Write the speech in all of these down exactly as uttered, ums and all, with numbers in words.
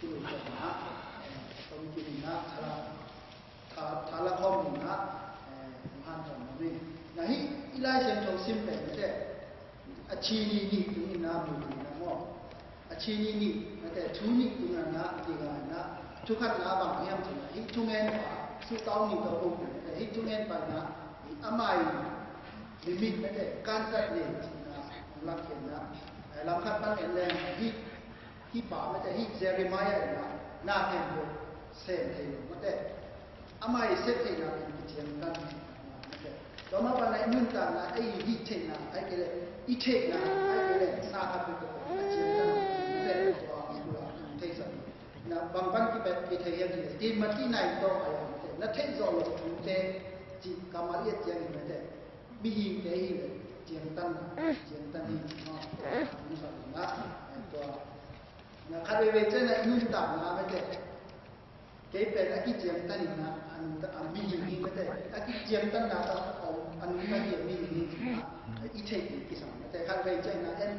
Kulu kong na, kong kini na, thala, tha, thala kong na, eh, han kong na mi. Na hi, i Lai Siangtho sim pen te, a chini ni tung in na mu na mo. A chini ni, na te, thu ni tung na, ti ga na, thu khat na bang hiam tung na, hi thungen pa, su tau ni tau kong na te, hi thungen pa na, i amai, limit na te, kan tat ne, ti na, lak ken na, eh, lam khat pan en leng, hi, hi pa mate, hi Jeremiah in na, na hen lo, sem thei lo mate. Amah i sep theihna pen kiciangtan mate. Tua mah bang na i nuntakna, ei i hih theihna, ai kei le, i theihna, ai kei le, sa khat pen ko, a ciangtan mate, tua i kula, i thei sa. Na bang pan kipet, kithei hiam kile, Timothy nai to ai mate. Na theih zo lo thute, ci kammal i et ciangin mate. Mihingte hi le, ciangtan, ciangtan hi, no? Tua, na khat veve ciang na i nuntakna mate. Kei pen a kiciangtan in na, a nuntak, a mihing hi mate. A kiciangtanna ta, a nuntak hi a mihing hi ci na. I thei kisam mate. Khat veve ciang na en,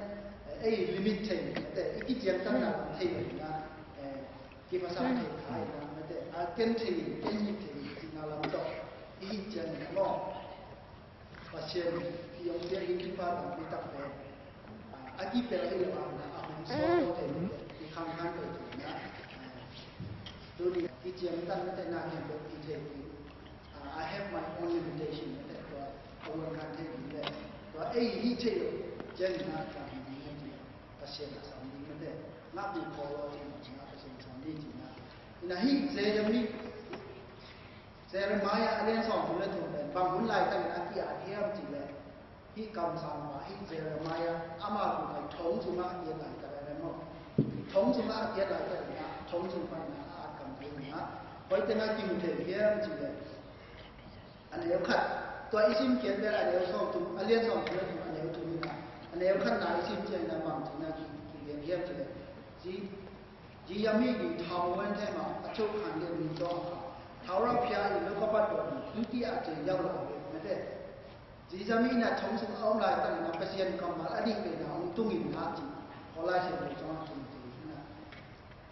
ei limit thei mate. I kiciangtanna thei na, eh, kipasa thei khai na mate. A ken thei, ken hi thei ci na lam to. I ciang na mo. Pasian i hong piak ding kipa lam pi tak pen, a, a kipel hi lo a, a hong sawt lo te, i khang khang lo te na, a, tuni kiciangtan mate na hi lo i thei ding. A, I have my own limitation mate tua, a uan khan thei ding le. Tua ei hi thei lo, ciang na ka hi ding le. Pasian a sam ding mate, na pi ko lo te na, Pasian sam ding ci na. Ina hi, Jeremy, Jeremiah a lian sawm thum le thum pen, bang hun laitakin a ki-at hiam cih leh, hih kamsang pa, hih Jeremiah, ama kum pai thong sungah a ki-at laitak a, maw? Thong sungah a ki-at laitak in ah, thong sung pan in ah, a at kamsang in ah, hoih tengah kimu thei hiam cih leh, a neu khat, tua i sim kiat pen a neu sawm thum, a lian sawm thum le thum, a neu thum in ah, a neu khat na i sim ciangin ah bang ci na ki, ki, kiat hiam cih leh, ci, Jeremiah in thau wen thei ma, a cho khan lian min to a kha. Thau ra phia in lo ka pat dong, duty a cei yau la ve, mate. Jeremiah in a thong sung a om laitak in a Pasian kammal a dih pen a hong tung in a ci. Ko Lai Siangtho sung a tung ci in a.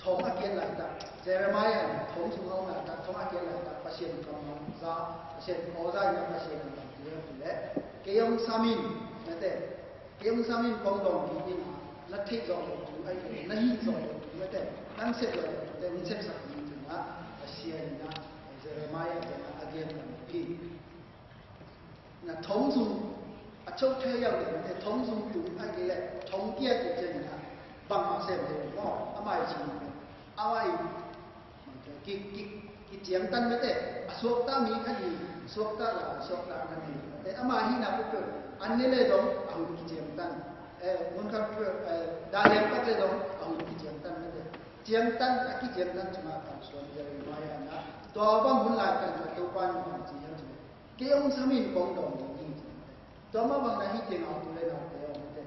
Thong a kiat laitak. Jeremiah in a thong sung a om laitak, thong a kiat laitak. Pasian kammal za, Pasian ko za in a Pasian kammal ci a ci le. Kei hong sam in, mate. Kei hong sam in kong dawng kik in a, na theih zawh loh thu, ai kei na hih zawh loh thu, na te, nang sep zawh loh thu te, hong sepsak ding ci na, Pasian in a, Jeremiah te na, a gen lam hi. Na thong sung, a cho thei yau te, na te, thong sung tung, ai kei le, thong kia te ciang in a, bangmah sem thei lo maw, a mai cin, a mai, Ki, ki, kiciangtan mate, a suakta mi khat hi, suakta la, suakta khat hi. Mate, ama hihna peuhpeuh, an ne le zong, a hun kiciangtan. Eh, mun khat peuh, eh, dah lian khat le zong, a hun kiciangtan mate. Ciangtan, a kiciangtan cungah kamsuan Jeremiah na. Tua bang hun laitak, tua Topa in bang ci hiam cih leh. Kei hong sam in kong dawng ding hi. Tua mah bang na hih teng a u tu le naute aw mate.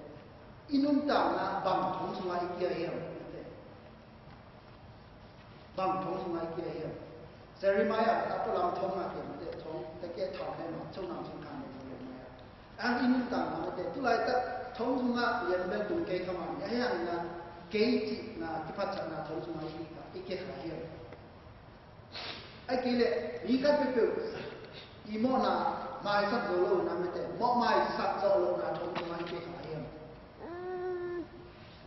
I nuntakna bang thong sungah i kia hiam mate. Bang thong sungah i kia hiam. Jeremiah, a pualam thong a kia mate, thong, te kia thau ne ma, chung nam sung khan ne Jeremiah. Ang i nuntakna mate, tu laitak, thong sungah lian bel tung kei kha ma, a hiang na, kei cihna, kiphatchatna thong sungah i kia, i kia kha hiam. Ai kei le, mi khat peuhpeuh, i mawhna, maisak zo lo na mate, mawh maisak zo lo na thong sungah i kia kha hiam.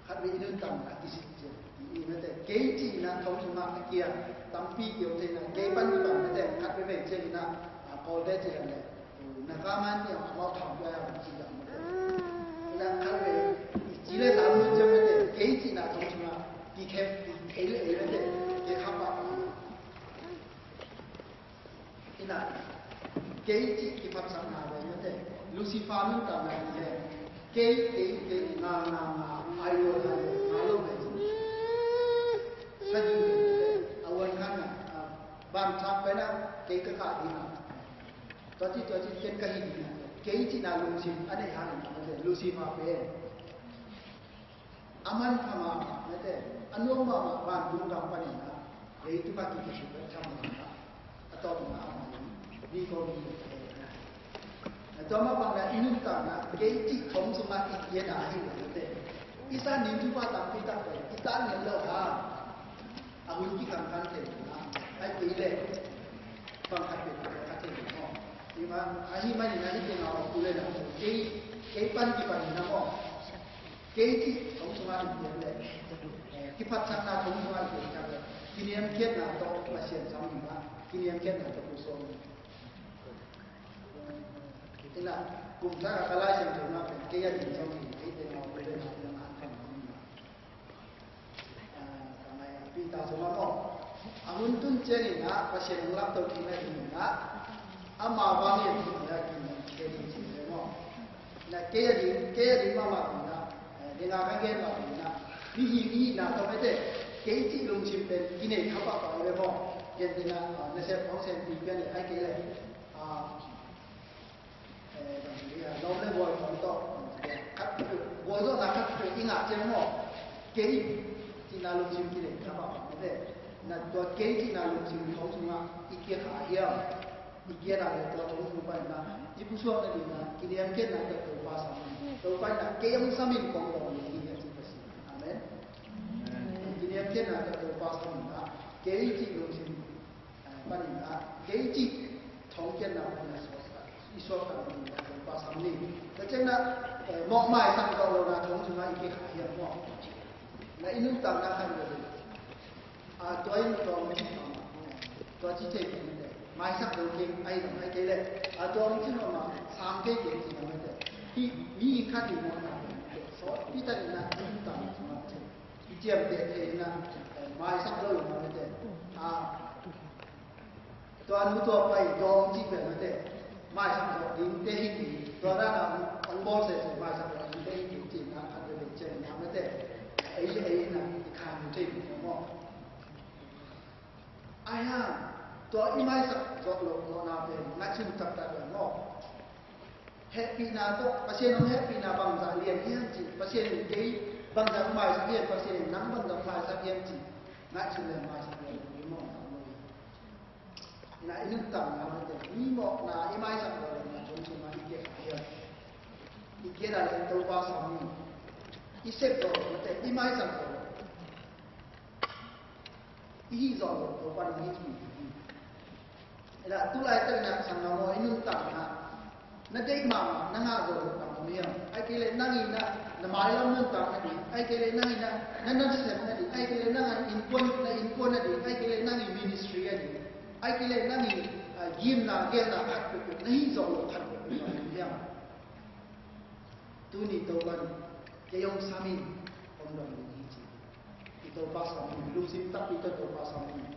Khat vei i nuntakna a kisik cian i, i mate, kei cihna thong sungah a kia tampi kio theihna, kei pan i pan mate, khat vei vei cian i na, a, Kawlte cih le, na ka man ni a mau tham pia a ci dah mate. Nuntakna in le, kei, kei, kei, nga, nga, nga, ai lo, ai lo, nga lo, ai lo. Sa ding, a wan khan na, a, van thak pen a, kei ka kah ding a. Tua ci, tua ci, ken ka hi ding a. Kei cihna lungsim a neih hangin a, Lucifer pen. A manpha mahmah, mate, a nuam mahmah vantung gam panin a, leitung a kikisuk a tham mahmah, a tawpna a mah in, mi ko mi. Tua mah bang na i nuntakna, kei cih thong sungah i kiatna ahi lo, mate. I san ding thupha tampi tak pen, i tan ngei lo ha. A hun kikhangkhang thei na, ai kei le, bang khat pen, bang khat thei na maw. Hi ma, ahi manin, ahi kei na, kei, kei pan kipan na maw. Kei cih thong sungah i pian leh, eh, kiphatsakna thong sungah i pian leh, kiniamkhiatna tawh Pasian sam in ah, kiniamkhiatna tawh Pu Suang in ah, kum sa ka Lai Siangtho na pen, kei a ding zong hi, kei te na, kei te na, kei te na, kei te na. Ah, ka ngai a Peter zong a maw. A hun tun ciangin ah Pasian hong lapto khin a ding in ah, ama vang in ah, kei ding ci le maw. Na kei a ding, kei a ding mahmah ding ah, eh, ding a ka gen mah ding ah, mihing i hihna tawh mete, kei cih lungsim pen kinei kha pahpah le maw. Gen ding ah, ah, nasep hong sem pi pian le ai kei le. Ah, eh, bang ci a, lawm le gual khawng tawh, bang ci a, khat, gualzawhna khat peuh i ngah ciang maw, kei cihna lungsim kinei kha pahpah mete. Na tua kei cihna lungsim khawng sungah i kia kha hiam? I kiatna le tua thong sung panin ah, i pusuakna ding ah, kiniamkhiatna tawh Topa sam in. Topa in ah, kei hong sam in kong dawng hi, a ci Pasian. Amen. Amen. Kiniamkhiatna tawh Topa sam in ah, kei cih lungsim, eh, panin ah, kei cih thong kiatna panin ah, suak, i suakta ding ah, Topa sam in. Tua ciangin ah, eh, mawh maisak zawh lohna thong sungah i kia kha hiam maw. Na i nuntakna khat lo ding. A, tua in tua hong ci, tua ci thei kei mete. Maisak lo keng, ai lo, ai kei le. A, tua hong ci lo ma, sang kei keng ci lo mete. Hi, mi khat hi mawhna, sawtpi takin na, i nuntakna sungah ci. I ciamteh theihna, eh, maisak lo lo mete. A, tua nu tua pai, tua hong ci pen mete. Maisak lo ding te hi, tua dan a hong bawl sese, maisak lo ding te hi, ci na, a te te ciang na mete. Ei, ei na, i khan thei mo. Ahi hang, tua i maisak zawh loh mawhna pen ngaihsun taktak leng maw. Hehpihna tawh, Pasian hong hehpihna bangzah lian hiam cih, Pasian in kei bangzah hong maisak hiam, Pasian in nang bangzah hong maisak hiam cih, ngaihsun leng maisak lian hi maw, mawh hi. Ina i nuntakna mawh te, mi mawhna i maisak zawh lohna thong sungah i kia kha hiam. I kiatna leh Topa sam in, i sep zawh lohna te, i maisak zawh lohna. I hih zawh loh Topa in hih zawh hi. Ela tu laitakin a sang na maw, i nuntakna, na deih mahmah na ngah zawh loh na om hiam? Ahih kei leh nang in na, na mailam nuntakna ding, ahih kei leh nang in na, na nasepna ding, ahih kei leh nang in innkuan, na innkuan na ding, ahih kei leh nang in ministry a ding, ahih kei leh nang in, ah, gimna gelna khat peuhpeuh, na hih zawh loh khat peuhpeuh na om hiam? Tuni Topa in, kei hong sam in, hong dong ding hi ci. I Topa sam in, lungsim takpi tawh Topa sam in.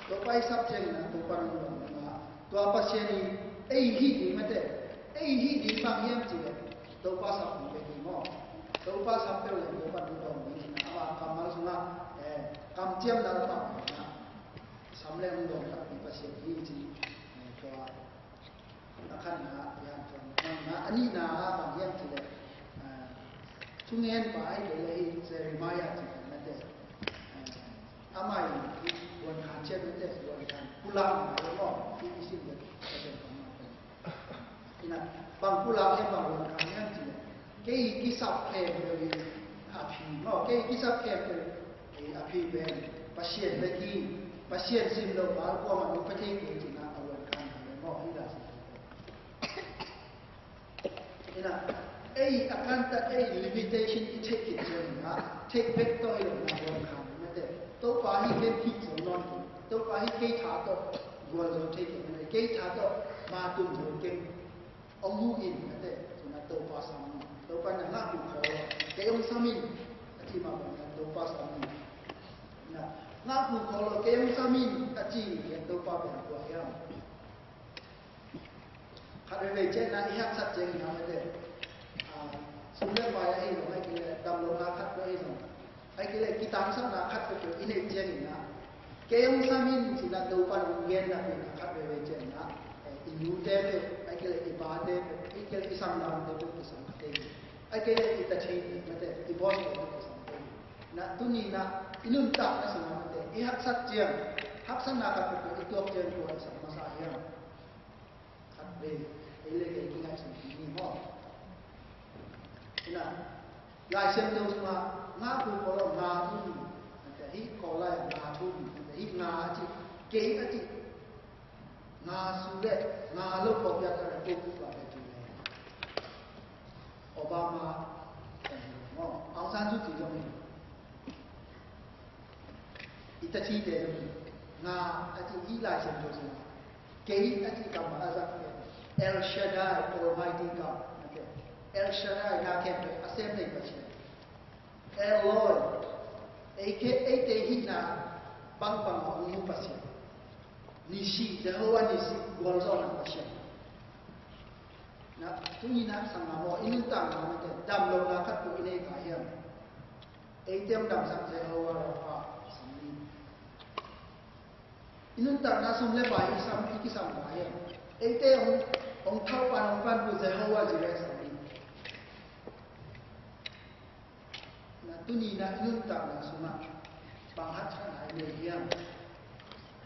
Topa i sap ciangin ah, Topa in hong dong ding a. Tua Pasian in, ei hih ding mate, ei hih ding bang hiam cih leh, Topa sap ding bek hi maw. Topa sap peuh leh Topa in hong dong ding hi na, ama kammal sungah, eh, kamciamna a pang hi na. Sam leh hong dong takpi Pasian hi ci, eh, tua A khatna, a pian tuan na, a nihna, a bang hiam cih leh, ah, thungen pa ahi kei leh hi Jeremiah cih pen mate. Ah, amah in hi vuan khan ciat mate, vuan khan pulak na lo maw, hi i sim leh, ka pen pa mah pen. Ina, bang pulak hiam, bang vuan khan hiam cih leh. Kei kisap khempeuh in a phi maw, kei kisap khempeuh in a phi pen Pasian bek hi, Pasian sim lo pa kuamah nong pia thei kei cihna a luan khan hi maw, hi la si. Ina, ei a kantat ei limitation i theih khin ciangin a, theih bek tawh hi lo na luan khan hi mate. Topa hi ken thih zo nawn kei, Topa hi kei tha tawh gual zo thei kei, kei tha tawh ma tum zo kei. Hong mu in, a te, tuna Topa sam in. Topa na ngah kul khawl lo. Kei hong sam in, a ci mah bangin Topa sam in. Na, ngah kul khawl lo, kei hong sam in, a ci in, Topa bang kua hiam. Khat veivei ciangin ah i haksat ciangin ah mate, ah, sum le pai ahi zong, ahih kei leh damlohna khat peuh ahi zong, ahih kei leh kitangsapna khat peuhpeuh i neih ciangin ah, kei hong sam in ci-in ah Topa'n hong gen napi-in ah khat veivei ciangin ah, eh, i nute peuh, ahih kei leh i pate peuh, ahih kei leh i sanggamte peuh kisam kha thei hi. Ahih kei leh i tachite mate, i bawlte peuh kisam thei hi. Na tuni-in ah i nuntakna sungah mate, i haksat ciang, haksatna khat peuhpeuh i tuak ciang kua i sam masa hiam? Khat vei, ei le kei kingaihsun kik ni maw. Ina, Lai Siangtho sungah nga pu ko lo nga thum, ante hih ko lai nga thum, ante hih nga a ci, kei a ci, nga su le nga lo ko piak a ko pu ko a ci le. Obama, eh, maw, Aung San Suu Kyi zong hi. I tachite zong hi. Nga a ci, hih Lai Siangtho sungah. Kei a ci kam a zak pen El Shaddai, Almighty God. Okay. El Shaddai, na khempeuh a sem nei Pasian. El Roi, eite, eite hihna bangbang a hong mu Pasian. Nissi, Jehovah Nissi, gualzawhna Pasian. Na, tuni-in ah sanggamte, i nuntakna mate, damlohna khat peuh i nei kha hiam? Eite hong damsak Jehovah Rapha sam ni. I nuntakna sum le pai i sam, i kisam kha hiam? Eite hong, hong thaupan, hong panpih Jehovah Jireh sam ni. Na tuni-in ah i nuntakna sungah bang haksatna i nei hiam?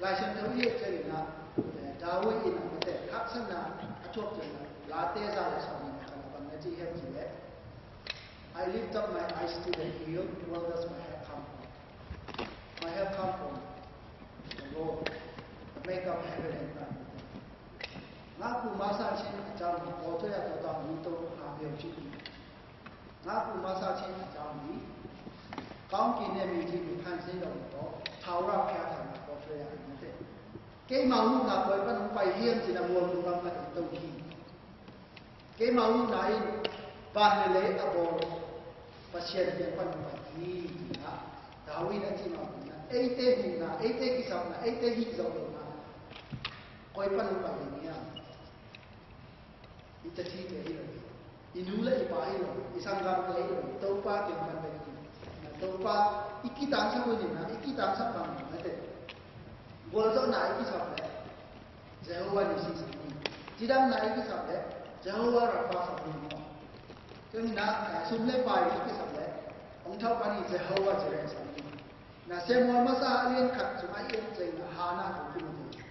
Lai Siangtho i et ciangin ah, eh, David in ah mate, haksatna a thuak ciangin ah, Late za le sawm in ah bang na ci hiam cih leh, "I lift up my eyes to the hill, where does my help come from? My help come from the Lord, the maker of heaven and earth." Ngaknu masa chin a cam, ko to ya to ta mi to ha beo chin. Ngaknu masa chin a cam mi, kaung ki ne mi chin mi kan sin lo to, thaura pia ta na ko to ya mi te. Keimah huhna koi pan hong pai hiam cih na mual kung lam ka to hi. Keimah huhna in van le lei a bawl Pasian kiang pan hong pai hi, ci-in ah David a cih mah bangin ah, eite huhna, eite kisapna, eite hih zawh lohna koi pan hong pai ding hiam? I tachite hi lo, i nu le i pa hi lo, i sanggamte hi lo, Topa kiang pan pai hi. Na Topa i kitangsap hun in ah, i kitangsap bang mate. Gualzawhna i kisap leh Jehovah Nissi sam ni. Cidamna i kisap leh Jehovah Rapha sam ni maw. Tua hi-in ah, eh, sum le pai i kisap leh hong thaupan i Jehovah Jireh sam ni. Na Samuel masa a lian khat sungah i et ciangin ah Hannah ko kimu thei.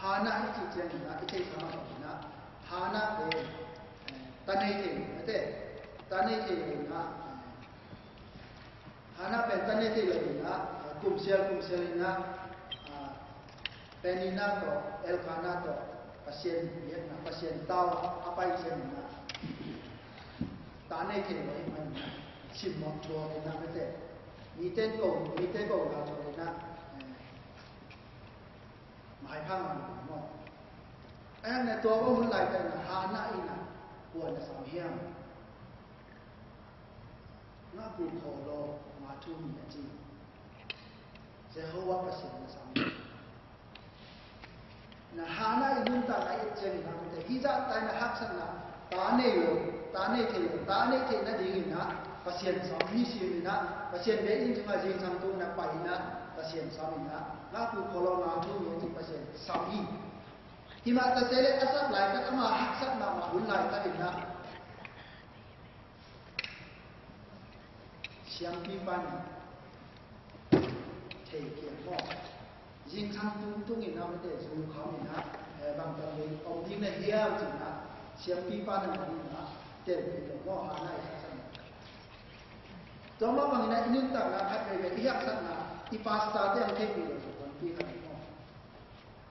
Hannah i cih ciangin ah i theihsa mah bangin ah Hannah pen, eh, ta nei thei lo mate. Ta nei thei lo in ah, eh, Hannah pen ta nei thei lo in ah, eh, kum sial kum sial in ah, ah, Peninnah tawh Elkanah tawh Pasian biakna, Pasian tau a pai ciangin ah ta nei thei lo ahih manin ah simmawh thuak in ah mate. Mite ko, mite ko la thuak in ah, eh, maipha ngam maw. Ahi hang na tua bang hun laitak in ah Hannah in ah kua na sam hiam? Ngaknu kholo nga thum mi a ci. Jehovah Pasian na sam hi. Na Hannah i nuntakna i et ciangin ah mate, hih zahta in ah haksatna, ta nei lo, ta nei thei lo, ta nei theih nadingin ah Pasian sam hi. Simin ah Pasian biakinn sungah zingsang tung in ah pai in ah Pasian sam in ah, ngaknu kholo nga thum mi a ci, Pasian sam hi. Hi mah ta se leh a sap laitak, ama haksat mahmah hun laitak in ah siampi pan thei kei maw. Zingsang tung tung in ah mate, zu kham in ah, eh, bang tam ding om ding na hiam ci-in ah siampi pan a man in ah telpih lo maw, Hannah i haksatna. Tua mah bangin ah i nuntakna khat veivei i haksatna i pastor te hong theihpih lo, hong pi khat maw.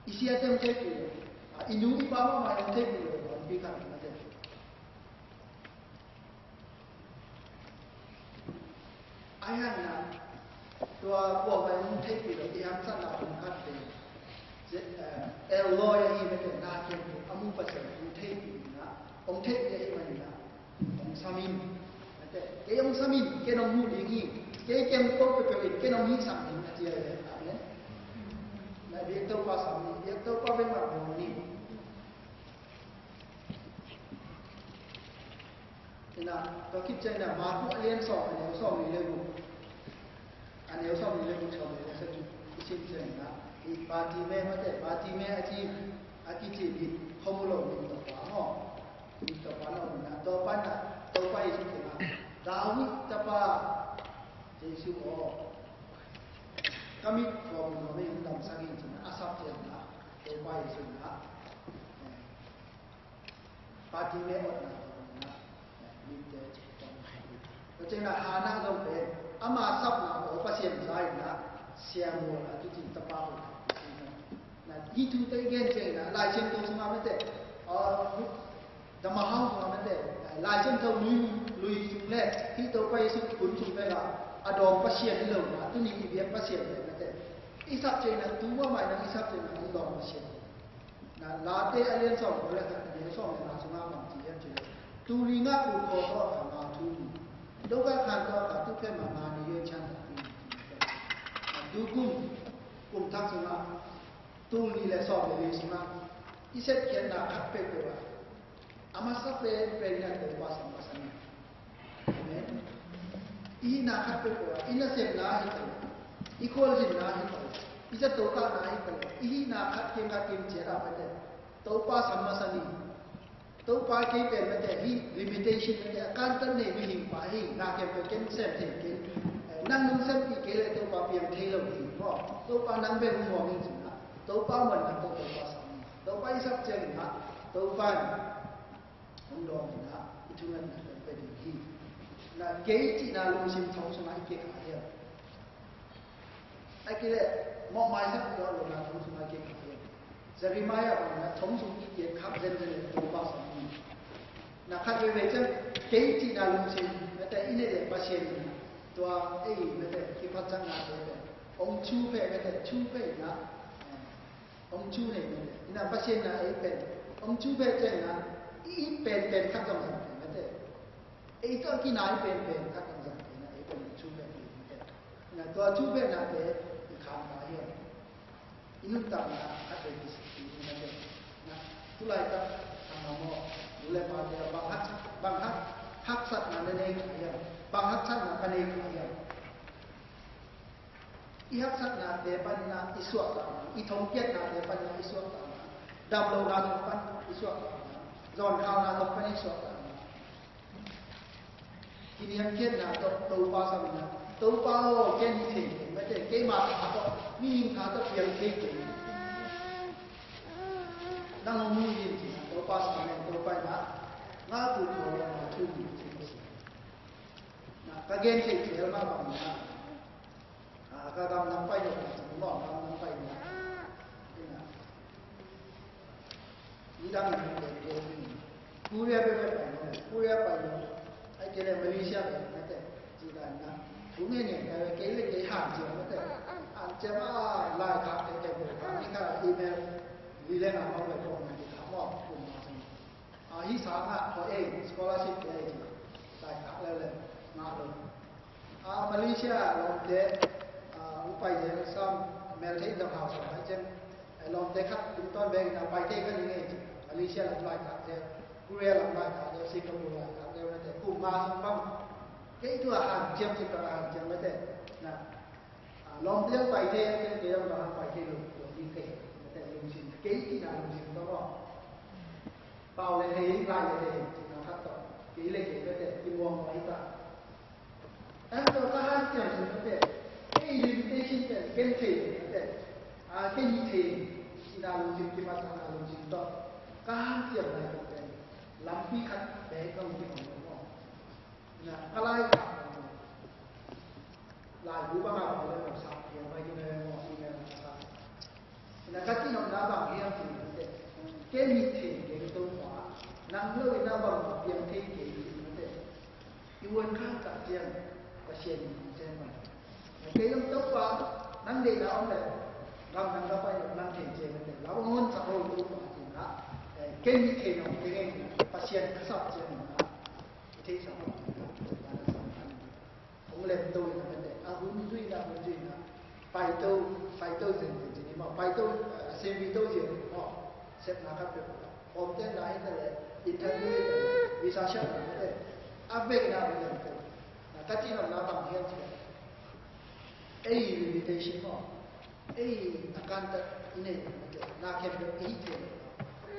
I siate hong theihpih lo. Ah, i nu i pa mahmah hong theihpih lo, hong pi khat mate. Ahi hangin ah tua kuamah in hong theihpih lo i haksatna hun khat pen, eh, El Roi ahi mate, na khempeuh a mu Pasian hong theihpih in ah, hong theihpih ahih manin ah hong sam in. Mate, kei hong sam in, ken hong mu ding hi. Kei kem ko peuhpeuh in, ken hong hihsak ding a ci a le. Amen. Na biak Topa sam ni, biak Topa bek mah bawl ni. Na, tua khit ciangin ah Marku a lian sawm, a neu sawmnih le guk, a neu sawmnih le guk, sawmnih le sagih i sim ciangin ah, i Bartimai mate, Bartimai a ci, a kici, mit khua mu lo, mit tawh pa maw, mit tawh pa na om in ah, tua pa in ah, Topa Jesu kiangah, David tapa Jesu aw, ka mit khua mu nuam ing, damsak ing, ci-in ah a sap ciangin ah, Topa Jesu in ah, eh, Bartimai otna tawh na, eh, mitte tawh na. Tua ciangin ah Hannah zong pen ama sapna aw Pasian za in ah, Samuel a kici tapa aw. Na, hih thute i gen ciangin ah Lai Siangtho sungah mate, ah, Tamahau sungah mate, Lai Siangtho lui, lui sung le hih Topa Jesu hun sung pen ah a dawng Pasian hi lo in ah, tuni i biak Pasian pen mate, i sap ciangin ah, tu mahmah in ah i sap ciangin ah hong dawng Pasian. Na, Late a lian sawm kua le khat, a neu sawm le nga sungah bang ci hiam cih leh, tul nih ngah tul khua tawh a kha nga thu ni, Doka khan tawh a kha tu phem a nga ni yuen cian takpi ni. Na, tu kum, kum thak sungah, tul nih le sawm le li sungah i sepkhiatna khat peuhpeuh ah a masa penpen in ah Topa sam masa ni. Amen. I hihna khat peuhpeuh ah, i nasemna hi ta lo, i khualzinna hi ta lo, i zato kahna hi ta lo, i hihna khat kiang khat kiang ciat ah mate, Topa sam masa ni. Topa, kei pen mate, hih limitation mate, a kantan nei mihing pa hi, na khempeuh ken sem thei kei. Eh, nang nong sempih kei leh Topa piang thei lo hi maw. Topa, nang bek hong muang in, ci-in ah Topa muanna tawh Topa sam ni. Topa i sap ciangin ah Topa in hong dawng in ah i thungetna hong pia ding hi. Na, kei cihna lungsim thong sungah i kikha hiam? Ahih kei leh mawhmaisak i tuah lohna thong sungah i kikha hiam? Jeremiah bangin ah thong sung i kikha zenzen leh Topa sam ni. Na, khat veivei ciang kei cihna lungsim mate i neih leh Pasian in ah tua ei mate kiphatsaknate pen hong chu pheh mate, chu pheh in ah, eh, hong chu nei mate. Ina Pasian in ah ei pen hong chu pheh ciangin ah i it penpen khat zong zang thei mate. Ei tawh kinai penpen khat zong zang thei in ah ei pen hong chu pheh thei mate. Ina tua chu phehnate i kham ta hiam? I nuntakna khat vei kisik ding mate. Na, tulaitak a ngam aw, nu le pate aw, bang hak, bang hak, haksatna na nei kha hiam? Bang haksatna ka nei kha hiam? I haksatnate panin ah i suahtakna, i thongkiatnate panin ah i suahtakna, damlohna thong pan i suahtakna, zawnkhauna thong pan i suahtakna, kiniamkhiatna tawh Topa sam in ah, Topa aw, ken hi thei kei mate, keima tha tawh, mihing tha tawh piang thei kei. Nang hong mu in, ci-in ah Topa sam in, Topa in ah, nga tul khua lo nga thu ni, ci-in ah. Na, ka gen theih tel mah bangin ah, a, ka gam nang pai lo, ka gam nang pai lo. Ina, i dang in pen pen in, Korea pen pen pai lo, Korea pai lo. Ahih kei leh Malaysia pen mate, ci dan na. Thu ngen ngen pai lo, kei le kei hanciam mate. Hanciam a, laikhak kei kei bo, kha ni kha email, li le nga mang le ko na ni kha mo, kum ma sang. A, hih sangah khaw ei, scholarship te ei, ci-in ah, laikhak leuleu, ngah lo. A, Malaysia lawmte, a, upai zel sam, mel thei zong hau sam hai ciang, a, lawmte khat tung tawn bek in ah pai thei kha ding ei, ci-in ah, Malaysia lam laikhak zel, Korea lam laikhak zel, Singapore laikhak zel, mate, kum nga sung bang. Kei tua hanciam, ci-in ah hanciam mate, na. A, lawmte pai thei, kei, kei lam pai thei lo, lo ding kei, mate, lungsim, kei cihna lungsim tawh maw. Pau le thei, lai le thei, cihna khat tawh. Kei le kei mate, kimuang mawh hi ta. An tawh ka hanciam sung mate, kei limitation pen, ken thei mate. A, ken hi thei, cihna lungsim, kimatsakna lungsim tawh ka hanciam lai pen, lampi khat bek ka hong kihong lo maw. Na, ka lai ka, laibu bang a bang le bang sa, piang pai ding le maw, email ka sa. Na, ka ci nopna bang hiam cih leh, ken hi thei kei Topa, nang lo in a bang piang thei kei cih leh, i uan khang kah ciang Pasian in hong sem bang. Kei zong Topa, nang deihna om leh, gam nang ka pai lo, nang thei ciang mate, lau hong honsak ho Topa, ci-in ah, eh, ken hi thei nop kei ing, Pasian ka sap ciangin ah, i theihsa mah bangin ah, hong lemto in ah mate, a hun zui in ah, hun zui in ah, paito, paito zen zen ci ni maw, paito, eh, assembly to zen maw, sepna khat peuh, home ten na hi ta leh, interview hi ta leh, visa siam na mate, A vekna a lian ko. Na ka cih nopna bang hiam cih leh, ei limitation maw, ei a kantat i nei mate, na khempeuh ei thei lo.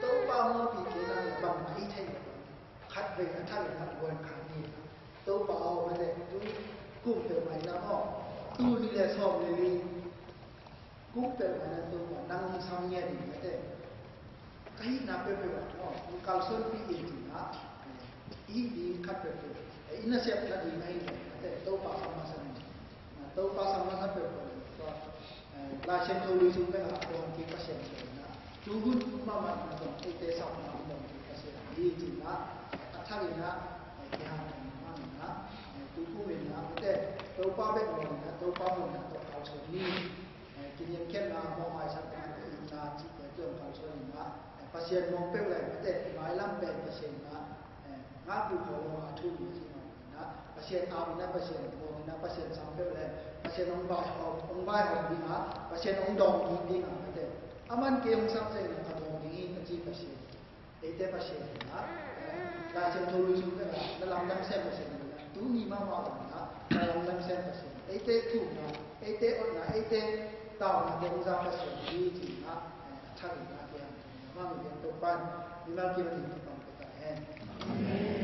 Topa hong ompih kei na le bangmah ei thei lo. Khatvei a thak in a luan kha ni. Topa aw mate, tu kum peuhmah in a maw, tu ni le sawm le li, kum peuhmah in a Topa nang hong sam ngiat in mate. Ka hihna peuhpeuh ah, aw, hong kalsuanpih in cih na, eh, i hih ding khat peuhpeuh, eh, i nasepna ding ahih leh, eh, Topa sam masa ni. Ah, Topa sam masa peuhpeuh, eh, Lai Siangtho lui sung bek ah, Pasian, Pasian, Pasian na. Tu hun mahmah na zong, eite sapna hong dong ding Pasian hi cih na, eh, a thak in na, eh, kihanthawn mahmah in na, eh, tu kum in na, mate, Topa bek mawh in na, Topa mawh in na, tawh kalsuan ni. Eh, kiniamkhiatna, mawhmaisakna, itna cihte tuan kalsuan in ah, eh, Pasian mawh peuh leh mate, mailam pen Pasian in ah, eh, ngakpih khawm lo a thu ni cih mah in ah, Pasian aw in ah, Pasian mawh in ah, Pasian sam peuh leh Pasian hong vaihawm, hong vaihawm ding ah, Pasian hong dawng ding ding ah mate. Aman kei hong sam zeng in ah ka dawng ding hi ka ci Pasian. Eite Pasian in ah, eh, Lai Siangtho lui sung bek ah, na lamdang sem Pasian in ah, tuni mahmah bang in ah, na lamdang sem Pasian. Eite thumna, eite otna, eite tauna, te hong za Pasian hi cih in ah, eh, a thak in ah, kei hang thum na, mah mi biang Topa'n, mimal kim a ding Topa'n pia ta hen.